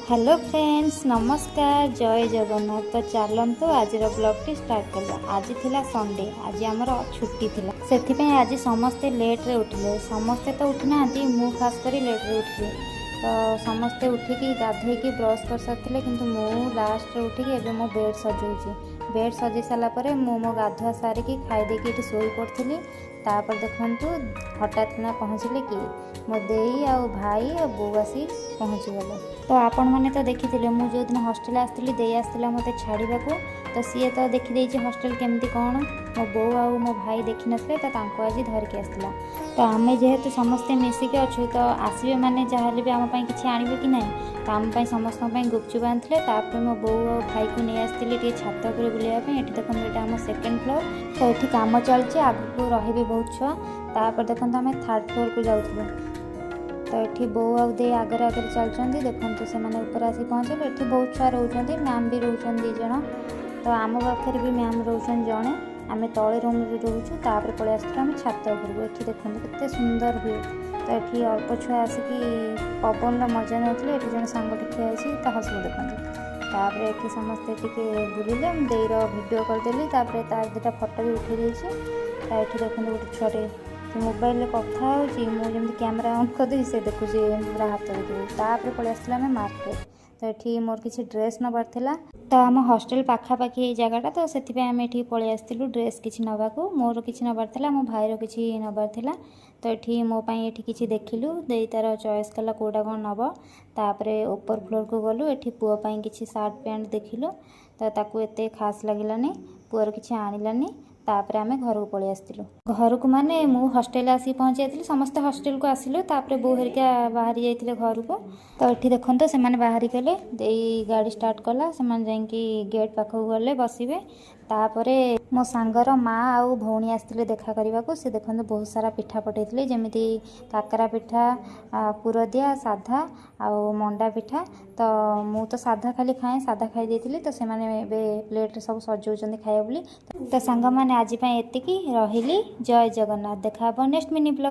Hello friends, ନମସ୍କାର, ଜୟ ଜଗନ୍ନାଥ। ତ ଚାଲନ୍ତୁ, ଆଜିର ବ୍ଲଗ୍ଟି ଷ୍ଟାର୍ଟ କରିବା। ଆଜି ଥିଲା ସଣ୍ଡେ, ଆଜି ଆମର ଛୁଟି ଥିଲା। ସେଥିପାଇଁ ଆଜି ସମସ୍ତେ ଲେଟ୍ରେ ଉଠିଲେ। ସମସ୍ତେ ତ ଉଠିନାହାନ୍ତି, ମୁଁ ଖାସ୍ କରି ଲେଟ୍ରେ ଉଠିଲି। ତ ସମସ୍ତେ ଉଠିକି ଗାଧେଇକି ବ୍ରସ୍ କରିସାରିଥିଲେ, କିନ୍ତୁ ମୁଁ ଲାଷ୍ଟରେ ଉଠିକି ଏବେ ମୋ ବେଡ଼୍ ସଜାଉଛି। ବେଡ଼୍ ସଜେଇ ସାରିଲା ପରେ ମୁଁ ମୋ ଗାଧୁଆ ସାରିକି ଖାଇ ଦେଇକି ଏଠି ଶୋଇ ପଡ଼ିଥିଲି। ତାପରେ ଦେଖନ୍ତୁ, ହଠାତ୍ କିନା ପହଞ୍ଚିଲେ କିଏ? ମୋ ଦେଇ ଆଉ ଭାଇ ଆଉ ବୋଉ ଆସି ପହଞ୍ଚିଗଲେ। ତ ଆପଣମାନେ ତ ଦେଖିଥିଲେ, ମୁଁ ଯେଉଁଦିନ ହଷ୍ଟେଲ ଆସିଥିଲି, ଦେଇ ଆସିଥିଲା ମୋତେ ଛାଡ଼ିବାକୁ। ତ ସିଏ ତ ଦେଖିଦେଇଛି ହଷ୍ଟେଲ କେମିତି କ'ଣ। ମୋ ବୋଉ ଆଉ ମୋ ଭାଇ ଦେଖିନଥିଲେ, ତ ତାଙ୍କୁ ଆଜି ଧରିକି ଆସିଥିଲା। ତ ଆମେ ଯେହେତୁ ସମସ୍ତେ ମିଶିକି ଅଛୁ, ତ ଆସିବେ ମାନେ ଯାହାହେଲେ ବି ଆମ ପାଇଁ କିଛି ଆଣିବେ କି ନାହିଁ? ତ ଆମ ପାଇଁ, ସମସ୍ତଙ୍କ ପାଇଁ ଗୁପଚୁପ୍ ଆଣିଥିଲେ। ତାପରେ ମୋ ବୋଉ ଆଉ ଭାଇକୁ ନେଇ ଆସିଥିଲି ଟିକେ ଛାତ ଉପରେ ବୁଲିବା ପାଇଁ। ଏଠି ଦେଖନ୍ତୁ, ଏଇଟା ଆମ ସେକେଣ୍ଡ ଫ୍ଲୋର୍। ତ ଏଠି କାମ ଚାଲିଛି, ଆଗକୁ ରହିବେ ବହୁତ ଛୁଆ। ତାପରେ ଦେଖନ୍ତୁ, ଆମେ ଥାର୍ଡ଼ ଫ୍ଲୋର୍କୁ ଯାଉଥିଲୁ। ତ ଏଠି ବୋଉ ଆଉ ଦେଇ ଆଗରେ ଆଗରେ ଚାଲିଛନ୍ତି। ଦେଖନ୍ତୁ, ସେମାନେ ଉପରେ ଆସିକି ପହଞ୍ଚିଲେ। ଏଠି ବହୁତ ଛୁଆ ରହୁଛନ୍ତି, ମ୍ୟାମ୍ ବି ରହୁଛନ୍ତି ଦୁଇ ଜଣ। ତ ଆମ ପାଖରେ ବି ମ୍ୟାମ୍ ରହୁଛନ୍ତି ଜଣେ। ଆମେ ତଳେ ରୁମ୍ରେ ରହୁଛୁ। ତାପରେ ପଳେଇ ଆସିଥିଲୁ ଆମେ ଛାତ ଉପରକୁ। ଏଠି ଦେଖନ୍ତୁ, କେତେ ସୁନ୍ଦର ହୁଏ। ତ ଏଠି ଅଳ୍ପ ଛୁଆ ଆସିକି ପବନର ମଜା ନେଉଥିଲେ। ଏଠି ଜଣେ ସାଙ୍ଗଟେ ଠିଆ ହେଇଛି, ତା ହସକୁ ଦେଖନ୍ତୁ। ତାପରେ ଏଠି ସମସ୍ତେ ଟିକେ ବୁଲିଲେ। ମୁଁ ଦେଇର ଭିଡ଼ିଓ କରିଦେଲି, ତାପରେ ତାର ଦୁଇଟା ଫଟୋ ବି ଉଠେଇ ଦେଇଛି। ତ ଏଠି ଦେଖନ୍ତୁ, ଗୋଟେ ଛୁଆଟେ ସେ ମୋବାଇଲରେ କଥା ହେଉଛି। ମୁଁ ଯେମିତି କ୍ୟାମେରା ଅନ୍ କରିଦେବି, ସେ ଦେଖୁଛି ଏମିତି ପୁରା ହାତ ଦେଖୁଛି। ତାପରେ ପଳେଇ ଆସିଥିଲୁ ଆମେ ମାର୍କେଟ। ତ ଏଠି ମୋର କିଛି ଡ୍ରେସ୍ ନେବାର ଥିଲା। ତ ଆମ ହଷ୍ଟେଲ ପାଖାପାଖି ଏଇ ଜାଗାଟା, ତ ସେଥିପାଇଁ ଆମେ ଏଠିକି ପଳେଇ ଆସିଥିଲୁ ଡ୍ରେସ୍ କିଛି ନେବାକୁ। ମୋର କିଛି ନେବାର ଥିଲା, ମୋ ଭାଇର କିଛି ନେବାର ଥିଲା। ତ ଏଠି ମୋ ପାଇଁ ଏଠି କିଛି ଦେଖିଲୁ। ଦେଇ ତାର ଚଏସ୍ କଲା କେଉଁଟା କ'ଣ ନେବ। ତାପରେ ଉପର ଫ୍ଲୋର୍କୁ ଗଲୁ। ଏଠି ପୁଅ ପାଇଁ କିଛି ସାର୍ଟ ପ୍ୟାଣ୍ଟ ଦେଖିଲୁ। ତ ତାକୁ ଏତେ ଖାସ୍ ଲାଗିଲାନି, ପୁଅର କିଛି ଆଣିଲାନି। ତାପରେ ଆମେ ଘରକୁ ପଳେଇ ଆସିଥିଲୁ। ଘରକୁ ମାନେ ମୁଁ ହଷ୍ଟେଲ ଆସିକି ପହଞ୍ଚି ଯାଇଥିଲି। ସମସ୍ତେ ହଷ୍ଟେଲକୁ ଆସିଲୁ। ତାପରେ ବୋଉ ହେରିକା ବାହାରି ଯାଇଥିଲେ ଘରକୁ। ତ ଏଠି ଦେଖନ୍ତୁ, ସେମାନେ ବାହାରି ଗଲେ। ଦେଇ ଗାଡ଼ି ଷ୍ଟାର୍ଟ କଲା। ସେମାନେ ଯାଇକି ଗେଟ୍ ପାଖକୁ ଗଲେ ବସିବେ। ତାପରେ ମୋ ସାଙ୍ଗର ମା ଆଉ ଭଉଣୀ ଆସିଥିଲେ ଦେଖା କରିବାକୁ। ସେ ଦେଖନ୍ତୁ, ବହୁତ ସାରା ପିଠା ପଠେଇଥିଲେ, ଯେମିତି କାକରା ପିଠା, ପୁରଦିଆ, ସାଧା ଆଉ ମଣ୍ଡା ପିଠା। ତ ମୁଁ ତ ସାଧା ଖାଲି ଖାଏ, ସାଧା ଖାଇ ଦେଇଥିଲି। ତ ସେମାନେ ଏବେ ପ୍ଲେଟ୍ରେ ସବୁ ସଜଉଛନ୍ତି ଖାଇବା ବୋଲି। ତ ସାଙ୍ଗମାନେ, ଆଜି ପାଇଁ ଏତିକି ରହିଲି। ଜୟ ଜଗନ୍ନାଥ। ଦେଖା ହେବ ନେକ୍ସଟ ମିନି ବ୍ଲଗ୍।